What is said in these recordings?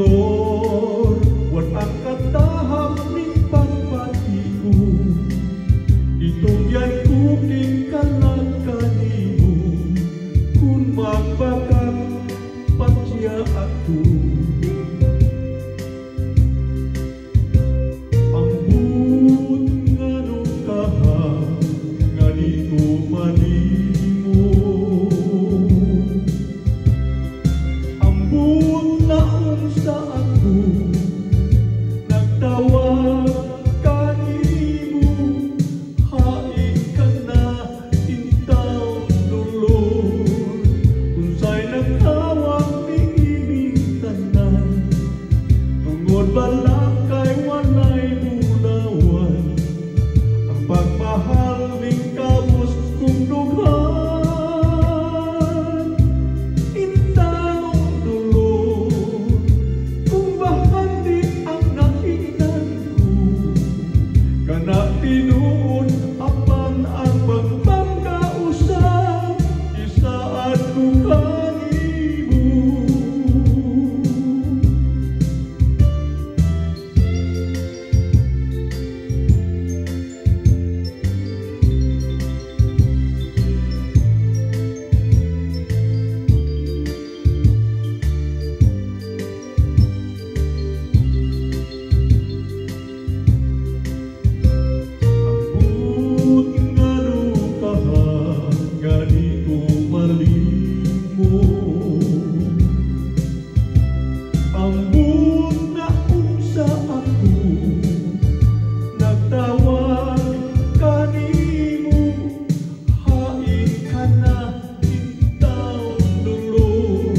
Dolor, wa ang katahap ning pagbati ko. Itugyan ko king kalag kanimo, kung magbakak patya ako. Ambot ngano kaha nga di ko malimo. Ambot na unsa ako nagtawag kanimo, hain ka na intawon, dolor. Unsay nagkawang niining tanan, tungod ba lang kay walay bulawan ang pagmahal ning kabus kong dughan? Intawon, dolor, kung bahandi ang naingnan ko kana tinuod, apan ang pagpangga usab isaad ko kanimo. Ambot ngano kaha nga di ko malimo. Ambot na unsa ako nagtawag kanimo, hain ka na intawon, dolor.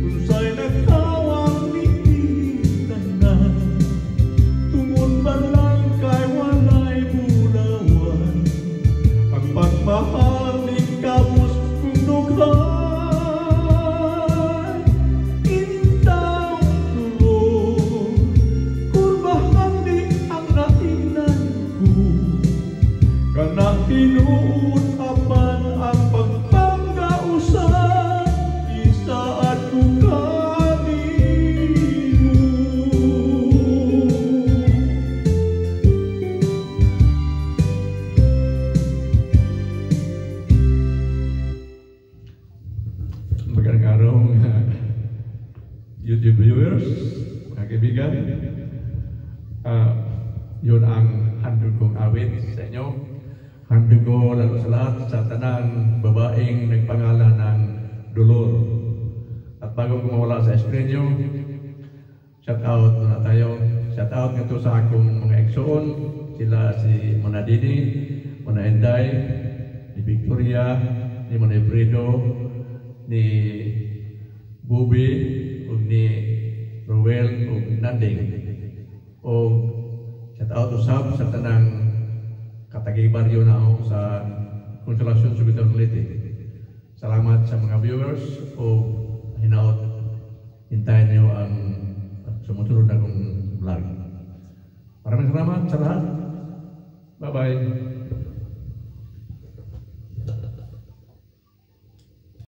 Unsay nagkawang niining tanan, tungod ba lang kay walay bulawan ang pagmahal ning kabus kong dughan? Intawon, dolor, kung bahandi ang naingnan ko kana tinuod, apan ang pagpangga usab isaad ko kanimo. Magandang araw, mga YouTube viewers, mga kaibigan. Yun ang handog kong awit sa inyo. Handog ko lalo sa lahat sa tanang babaeng nagpangalan ng Dolor. At bago ko mawala sa screen nyo, shout out muna tayo. Shout out nga to sa akong mga igsoon. Sila si Mona Dini, Mona Enday, ni Victoria, ni Mona Fredo, ni Bubi, ug ni Ruel ug Nanding. O shout out usab sa tanang katagi baryo na ako sa Consolacion, Sugiton, Leyte. Salamat sa mga viewers o hinaot hintayin niyo ang sumusunod na kong vlog. Maraming salamat sa lahat. Bye-bye.